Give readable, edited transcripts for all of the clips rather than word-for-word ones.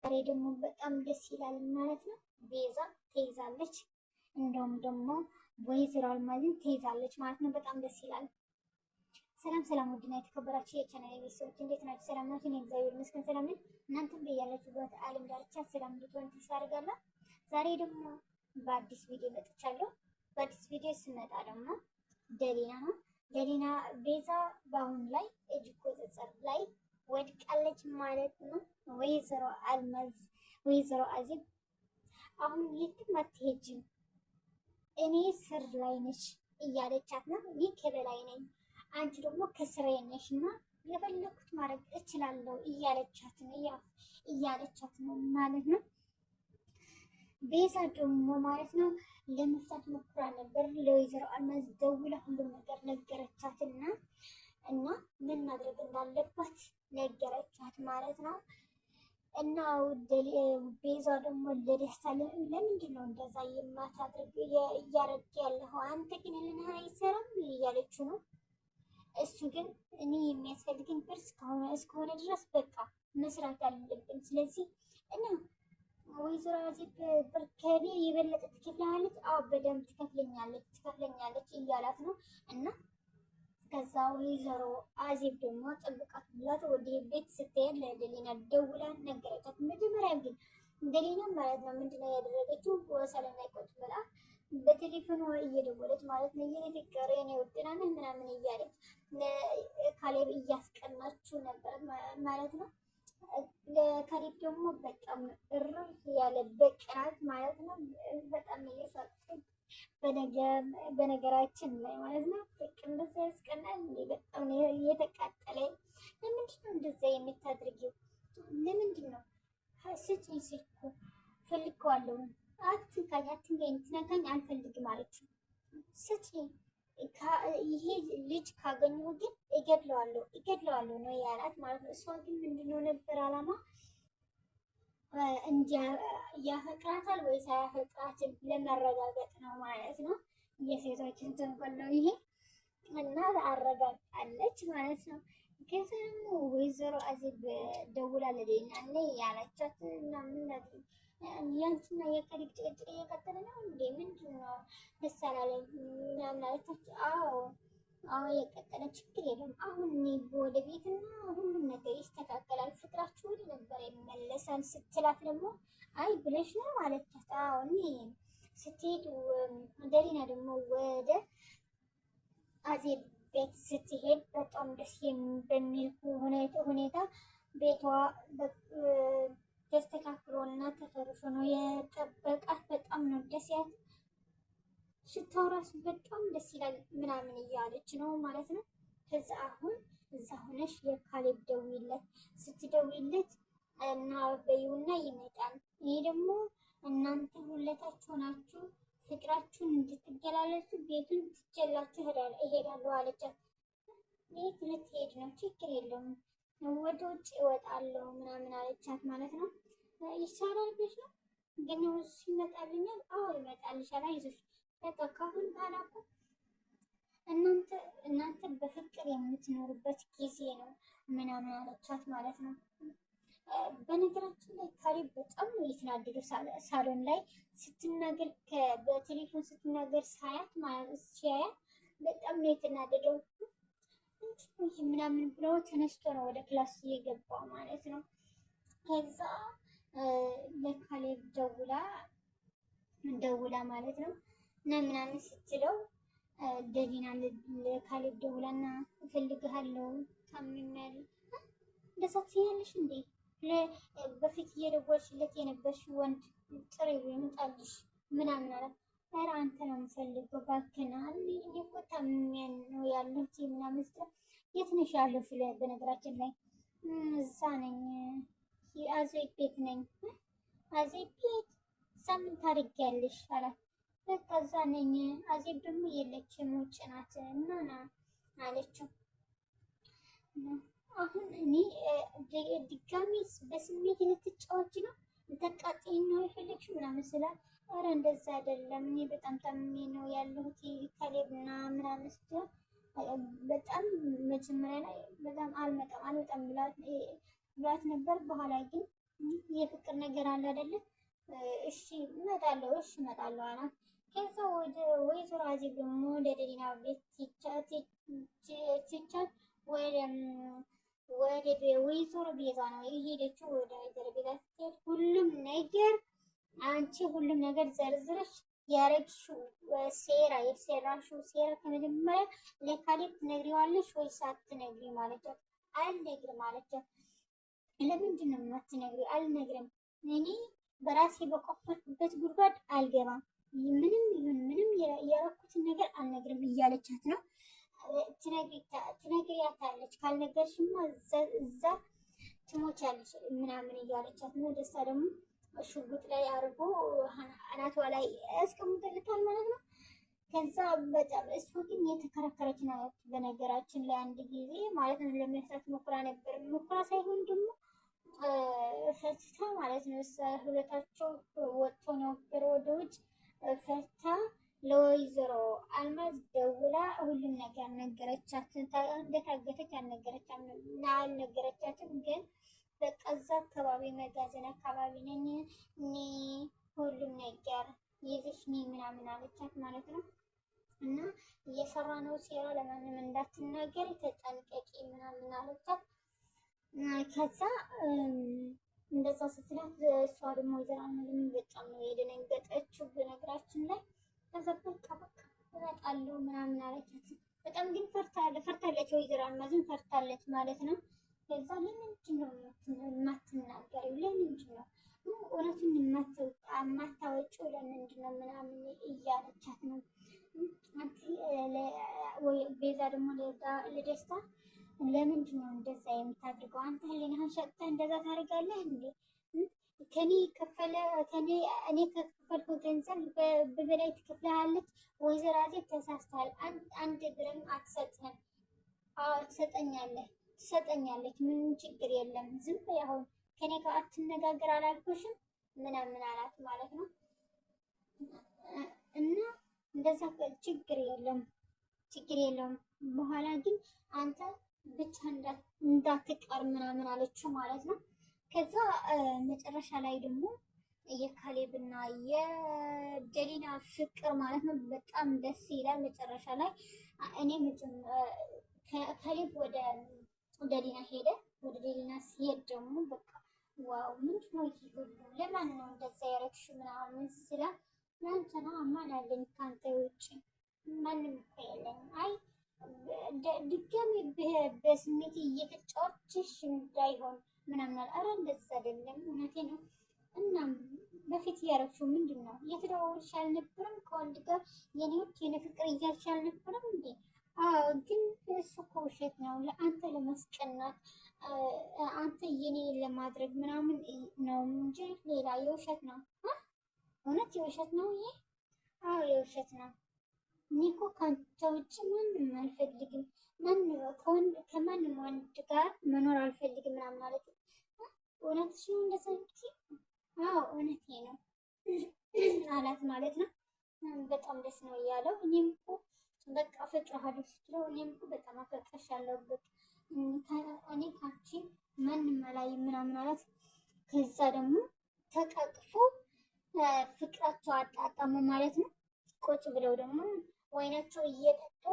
ዛሬ ደግሞ በጣም ደስ ይላል ማለት ነው። ቤዛ ተይዛለች፣ እንደውም ደግሞ ወይዘሮ አልማዝን ተይዛለች ማለት ነው። በጣም ደስ ይላል። ሰላም ሰላም፣ ውድና የተከበራችሁ የቻናል ቤተሰቦች እንዴት ናችሁ? ሰላም ናችሁ? እኔ እግዚአብሔር ይመስገን ሰላም ነኝ። እናንተም በያላችሁበት ዓለም ዳርቻ ሰላም እንድትሆኑ ተስፋ አደርጋለሁ። ዛሬ ደግሞ በአዲስ ቪዲዮ መጥቻለሁ። በአዲስ ቪዲዮ ስመጣ ደግሞ ደሊና ነው። ደሊና ቤዛ በአሁን ላይ እጅ ቁጥጥር ላይ ወድቃለች ማለት ነው። ወይዘሮ አልማዝ ወይዘሮ አዜብ አሁን የትም አትሄጂም፣ እኔ ስር ላይ ነሽ እያለቻት ነው። እኔ ከበላይ ነኝ፣ አንቺ ደግሞ ከስሬ ነሽ እና የፈለኩት ማድረግ እችላለሁ እያለቻት ነው እያለቻት ነው ማለት ነው። ቤዛ ደግሞ ማለት ነው ለመፍታት ሞክራ ነበር። ለወይዘሮ አልማዝ ደውላ ሁሉም ነገር ነገረቻትና እና ምን ማድረግ እንዳለባት ነገረቻት ማለት ነው። እና ቤዛ ደግሞ ለደስታ ለምንድን ነው እንደዛ የማታደርግ እያደረግ ያለኸው አንተ ግን ህልንህ አይሰራም እያለችው ነው። እሱ ግን እኔ የሚያስፈልግን ብር እስከሆነ ድረስ በቃ መስራት አለብን። ስለዚህ እና ወይዘሮ አዜብ ብር ከኔ የበለጠ ትከፍላለች። አዎ በደንብ ትከፍለኛለች ትከፍለኛለች እያላት ነው እና ከዛ ወይዘሮ አዜብ ደግሞ ጥብቃት ብላት ወደ ቤት ስትሄድ ለደሊና ደውላ ነገረቻት። መጀመሪያ ግን ደሊና ማለት ነው ምንድነው ያደረገችው? ወሰለና ቁጭ ብላ በቴሌፎን እየደወለች ማለት ነው የኔ ፍቅር የኔ ውድ ምናምን እያለች ካሌብ እያስቀናችው ነበር ማለት ነው። ለካሌብ ደግሞ በጣም እርር ያለ በቅናት ማለት ነው በጣም እየሳቅ በነገራችን ላይ ማለት ነው ፍቅር እንደዛ ያስቀናል። እንዴ? በጣም ነው የተቃጠለኝ። ለምንድን ነው እንደዛ የምታደርጊው? ለምንድን ነው ስጭኝ፣ ስልኩ ፈልገዋለሁ። አትንካኝ፣ አትንካኝ፣ ትነካኝ አልፈልግም አለችው። ስጭኝ፣ ይሄ ልጅ ካገኘሁ ግን እገድለዋለሁ፣ እገድለዋለሁ ነው ያላት ማለት ነው። እሷ ግን ምንድነው ነበር አላማ ያፈቅራታል ወይስ አያፈቅራትም ለመረጋገጥ ነው ማለት ነው። የሴቶችን ተንኮል ነው ይሄ እና አረጋግጣለች ማለት ነው። ከዛ ደግሞ ወይዘሮ አዜብ ደውላ ለሌና እና ያለቻት እና ምን ያንቺና የከሪብ ጭቅጭቅ እየቀጠለ ነው እንዴ? ምንድን ነው ደስ አላለኝ ምናምን አለቻት። አዎ አዎ የቀጠለ ችግር የለም። አሁን እኔ ወደ ቤትና ሁሉም ነገር ይስተካከላል፣ ፍቅራችሁ ወደ ነበር ይመለሳል ስትላት ደግሞ አይ ብለሽ ነው አለቻት። አዎ እኔ ስትሄድ ደሊና ደግሞ ወደ አዜብ ቤት ስትሄድ በጣም ደስ በሚል ሁኔታ ቤቷ ተስተካክሎና ተፈርሾ ነው የጠበቃት። በጣም ነው ደስ ያት ሽታው ራሱ በጣም ደስ ይላል ምናምን እያለች ነው ማለት ነው። ከዛ አሁን እዛ ሆነሽ የካሌብ ደውይለት፣ ስትደውይለት እና በይውና ይመጣል። ይሄ ደግሞ እናንተ ሁለታችሁ ናችሁ ፍቅራችሁን እንድትገላለጹ ቤቱን ትቼላችሁ እሄዳለሁ አለቻት። ቤት ልትሄድ ነው፣ ችግር የለውም ወደ ውጭ እወጣለሁ ምናምን አለቻት ማለት ነው። ይሻላል ብለሽ ነው ግን እሱ ይመጣልኛል? አዎ ይመጣልሻል፣ አይዞሽ በቃ ካሁን በኋላ እኮ እናንተ እናንተ በፍቅር የምትኖሩበት ጊዜ ነው ምናምን አለቻት ማለት ነው። በነገራችን ላይ ካሌብ በጣም ነው የተናደደው። ሳሎን ላይ ስትናገር በቴሌፎን ስትናገር ሳያት ማለት ሲያያት በጣም ነው የተናደደው ምናምን ብሎ ተነስቶ ነው ወደ class እየገባው ማለት ነው። ከዛ ለካሌብ ደውላ ደውላ ማለት ነው እና ምናምን ስትለው ደሊና ለካሌብ ደውላና እፈልግሃለሁ ታምሜያለሁ። እንደዛ ትያለሽ እንዴ? በፊት እየደወልሽለት የነበርሽ ወንድ ጥሪው ይምጣልሽ ምናምን አላት። ኧረ አንተ ነው የምፈልገው እባክህን፣ እኔ እኮ ታምሜ ነው ያለሁት ምናምን ስትለው የት ነሽ ያለሁት? በነገራችን ላይ እዛ ነኝ፣ አዜብ ቤት ነኝ። አዜብ ቤት ሳምንት ታደርጊያለሽ አላት። በቃ እዛ ነኝ። አዜብ ደግሞ የለችም ውጭ ናት እና ና አለችው። አሁን እኔ ድጋሚ በስሜት ልትጫወች ነው ልታቃጥይኝ ነው የፈለግሽው ምናምን ስላት፣ ኧረ እንደዛ አይደለም እኔ በጣም ታምሜ ነው ያለሁት ካሌብና ምናምን ስትለው በጣም መጀመሪያ ላይ በጣም አልመጣም አልመጣም ብላት ነበር። በኋላ ግን የፍቅር ነገር አለ አይደለ? እሺ እመጣለሁ፣ እሺ እመጣለሁ አላት። ከዛ ወደ ወይዘሮ አዜብ ደግሞ ወደ ደሊና ቤት ሲቻል ወደ ወይዘሮ ቤዛ ነው የሄደችው። ወደ ወይዘሮ ቤዛ ስትሄድ ሁሉም ነገር አንቺ ሁሉም ነገር ዘርዝረሽ ያረግሽው ሴራ የሰራሽው ሴራ ከመጀመሪያ ለካሌብ ትነግሪዋለሽ ወይስ አትነግሪም አለቻት። አልነግርም አለቻት። ለምንድን ነው የማትነግሪው? አልነግርም። እኔ በራሴ በቆፈርኩበት ጉድጓድ አልገባም። ምንም ይሁን ምንም የረኩትን ነገር አልነግርም እያለቻት ነው። ትነግሪያታለች። ካልነገርሽማ እዛ ትሞቻለሽ ምናምን እያለቻት ነው። ደስታ ደግሞ ሽጉጥ ላይ አድርጎ አናቷ ላይ ያስቀምጥልታል ማለት ነው። ከዛ በጣም እሱ ግን የተከራከረች ናት። በነገራችን ላይ አንድ ጊዜ ማለት ነው ለመፍታት ሞክራ ነበር። ሞክራ ሳይሆን ደግሞ ፈትታ ማለት ነው። ሁለታቸው ወጥቶ ነበር ወደ ውጭ ፈታ ለወይዘሮ አልማዝ ደውላ ሁሉም ነገር ነገረቻት። እንደታገተች አልነገረቻትም ግን በቃ እዛ አካባቢ መጋዘን አካባቢ ነኝ እኔ ሁሉም ነገር ይዘሽ ነይ ምናምን አለቻት ማለት ነው። እና እየሰራ ነው ሴራ ለማንም እንዳትናገር ተጠንቀቂ ምናምን አለቻት። ከዛ እንደዛ ስትላት እሷ ደግሞ ወይዘሮ አልማዝም በጣም ነው የደነገጠችው በነገራችን ላይ። ከዛ በቃ በቃ እመጣለሁ ምናምን አለቻት። በጣም ግን ፈርታለች፣ ወይዘሮ አልማዝም ፈርታለች ማለት ነው። ከዛ ለምንድን ነው የማትናገሪው? ለምንድን ነው እውነቱን የማታወጪው? ለምንድን ነው ምናምን እያለቻት ነው። ቤዛ ደግሞ ለደስታ ለምንድን ነው እንደዛ የምታደርገው? አንተ ህሊናህን ሸጥተህ እንደዛ ታደርጋለህ እንዴ? ከኔ ከፈለ ከኔ እኔ ከከፈልኩ ገንዘብ በበላይ ትከፍልሃለች። ወይዘሮ አዜብ ተሳስተሃል። አንድ ብርም አትሰጥህም። አዎ ትሰጠኛለህ ትሰጠኛለች። ምንም ችግር የለም። ዝም በይ አሁን ከኔ ጋር አትነጋገር አላልኩሽም? ምናምን አላት ማለት ነው። እና እንደዛ ችግር የለም ችግር የለውም። በኋላ ግን አንተ ብቻ እንዳትቀር ምናምን አለችው ማለት ነው። ከዛ መጨረሻ ላይ ደግሞ የካሌብና የደሊና ፍቅር ማለት ነው በጣም ደስ ይላል። መጨረሻ ላይ እኔ ካሌብ ወደ ደሊና ሄደ። ወደ ደሊና ሲሄድ ደግሞ በቃ wow ምንድን ነው ይህ ሁሉ ለማን ነው እንደዛ ያረግሽው ምናምን ስላ ለአንተ ነው ማን አለኝ ከአንተ ውጭ ማንም እኮ የለኝም። አይ ድጋሚ በስሜት እየተጫወችሽ እንዳይሆን ምናምን አለ። ኧረ እንደዛ አይደለም እውነቴ ነው። እናም በፊት እያረግሽው ምንድን ነው? እየተደዋወልሽ አልነበረም ከወንድ ጋር የኔ ውድ የኔ ፍቅር እያልሽ አልነበረም እንዴ? አዎ፣ ግን እሱ እኮ ውሸት ነው። ለአንተ ለማስቀናት አንተ የኔ ለማድረግ ምናምን ነው እንጂ ሌላ የውሸት ነው። እውነት የውሸት ነው ይሄ? አዎ የውሸት ነው። እኔ እኮ ከአንተ ውጭ ማንም አልፈልግም፣ ከማንም ወንድ ጋር መኖር አልፈልግም ምናምን ማለት ነው። እውነትሽ ነው እንደዛ የምትይው? አዎ እውነቴ ነው አላት ማለት ነው። በጣም ደስ ነው እያለው እኔም እኮ በቃ አፈቅርሃለሁ ስትለው እኔም እኮ በጣም አፈቅርሻለሁ እኔ ካንቺ ማንም አላይም ምናምን አላት። ከዛ ደግሞ ተቃቅፎ ፍቅራቸው አጣጣሙ ማለት ነው። ቁጭ ብለው ደግሞ ወይናቸው እየጠጡ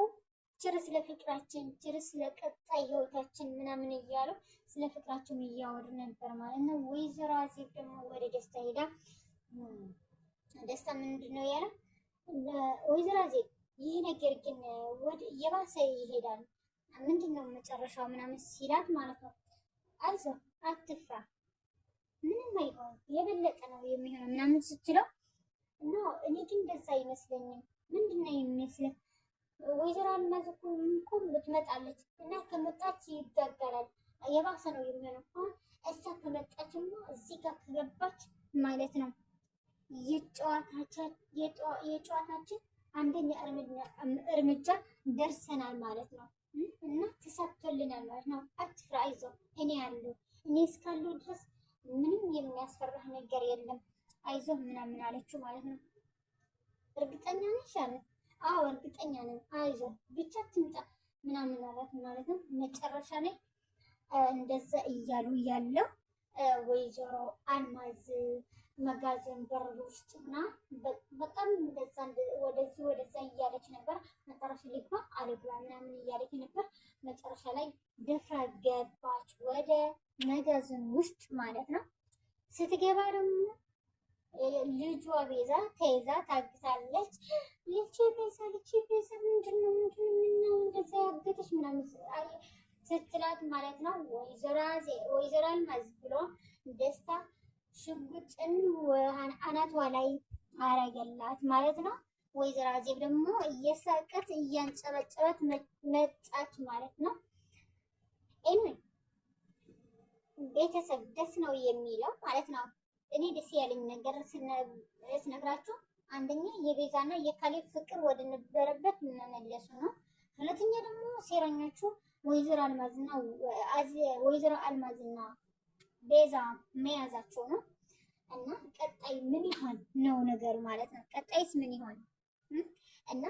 cheers ለፍቅራችን፣ cheers ለቀጣይ ህይወታችን ምናምን እያሉ ስለ ፍቅራቸው እያወሩ ነበር ማለት ነው። ወይዘሮ አዜብ ደግሞ ወደ ደስታ ሄዳ ደስታ ምንድን ነው ያለው? ወይዘሮ አዜብ ይህ ነገር ግን ወደ የባሰ ይሄዳል፣ ምንድን ነው መጨረሻው ምናምን ሲላት ማለት ነው። አይዞህ አትፍራ፣ ምንም አይሆን የበለጠ ነው የሚሆነው ምናምን ስትለው no እኔ ግን እንደዛ አይመስለኝም። ምንድን ነው የሚመስልህ? ወይዘሮ አልማዝ እኮ ትመጣለች እና ከመጣች ይጋጋላል፣ የባሰ ነው የሚሆነው። አሁን እሷ ከመጣችማ እዚህ ጋር ከገባች ማለት ነው የጨዋታችን አንደኛ እርምጃ ደርሰናል ማለት ነው እና ተሳክቶልናል ማለት ነው። አትፍራ፣ አይዞህ፣ እኔ አለሁ። እኔ እስካለሁ ድረስ ምንም የሚያስፈራህ ነገር የለም፣ አይዞህ ምናምን አለችው ማለት ነው። እርግጠኛ ነሽ አለ። አዎ እርግጠኛ ነኝ፣ አይዞህ ብቻ ትምጣ ምናምን አላት ማለት ነው። መጨረሻ ላይ እንደዛ እያሉ እያለው ወይዘሮ አልማዝ መጋዘን በር ውስጥ ሆና በጣም እንደዛ ወደዚህ ወደዛ እያለች ነበር። መጨረሻ ልግባ አልግባ ምናምን እያለች ነበር። መጨረሻ ላይ ደፍራ ገባች ወደ መጋዘን ውስጥ ማለት ነው። ስትገባ ደግሞ ልጇ ቤዛ ተይዛ ታግታለች። ልጄ ቤዛ፣ ልጄ ቤዛ ምንድነው ምንድነው ምነው እንደዛ ያገተች ምናምን ስትላት ማለት ነው። ወይዘሮ አልማዝ ብሎ ደስታ ሽጉጥን አናቷ ላይ አረገላት ማለት ነው። ወይዘሮ አዜብ ደግሞ እየሳቀት እያንጨበጨበት መጣች ማለት ነው። anyway ቤተሰብ ደስ ነው የሚለው ማለት ነው። እኔ ደስ ያለኝ ነገር ስነግራችሁ አንደኛ የቤዛና የካሌብ ፍቅር ወደ ነበረበት መመለሱ ነው። ሁለተኛ ደግሞ ሴረኞቹ ወይዘሮ አልማዝና ወይዘሮ አልማዝና ቤዛ መያዛቸው ነው። እና ቀጣይ ምን ይሆን ነው ነገሩ ማለት ነው። ቀጣይስ ምን ይሆን እና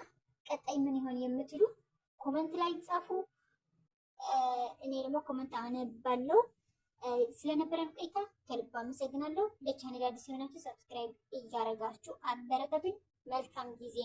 ቀጣይ ምን ይሆን የምትሉ comment ላይ ጻፉ። እኔ ደግሞ comment አነባለሁ። ስለነበረን ቆይታ ከልብ አመሰግናለሁ። ለቻናል አዲስ የሆናችሁ subscribe እያደረጋችሁ አበረታቱኝ። መልካም ጊዜ።